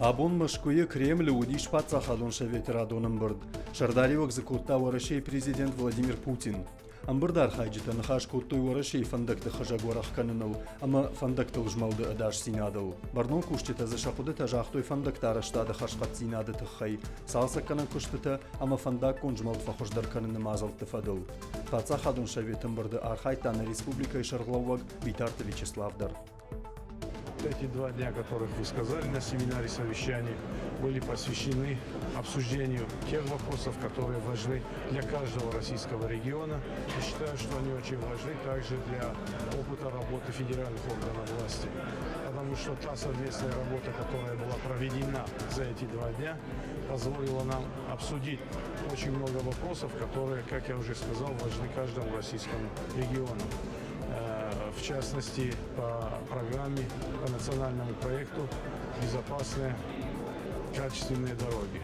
Абон Мӕскуыйы Кремлы уыдис Паддзахадон Советы радон ӕмбырд. Сӕрдариуӕг дзы кодта Уӕрӕсейы президент Владимир Путин. Ӕмбырды архайджытӕ ныхас кодтой Уӕрӕсейы фӕндӕгты хызӕг уӕрӕх кӕныныл ӕмӕ фӕндӕгтыл змӕлды ӕдасдзинадыл. Бӕрнон кусджытӕ дзы сӕ хъуыдытӕ загътой фӕндӕгты арӕзтады хӕрзхъӕддзинады тыххӕй, цалцӕггӕнӕн куыстытӕ ӕмӕ фӕндаггон змӕлд фӕхуыздӕр кӕныны мадзӕлтты фӕдыл. Паддзахадон Советы ӕмбырды архайдта нӕ республикӕйы сӕргълӕууӕг Битарты Вячеслав дӕр. Эти два дня, которых вы сказали на семинаре совещании, были посвящены обсуждению тех вопросов, которые важны для каждого российского региона. Я считаю, что они очень важны также для опыта работы федеральных органов власти. Потому что та совместная работа, которая была проведена за эти два дня, позволила нам обсудить очень много вопросов, которые, как я уже сказал, важны каждому российскому региону. В частности, по программе, по национальному проекту «Безопасные качественные дороги».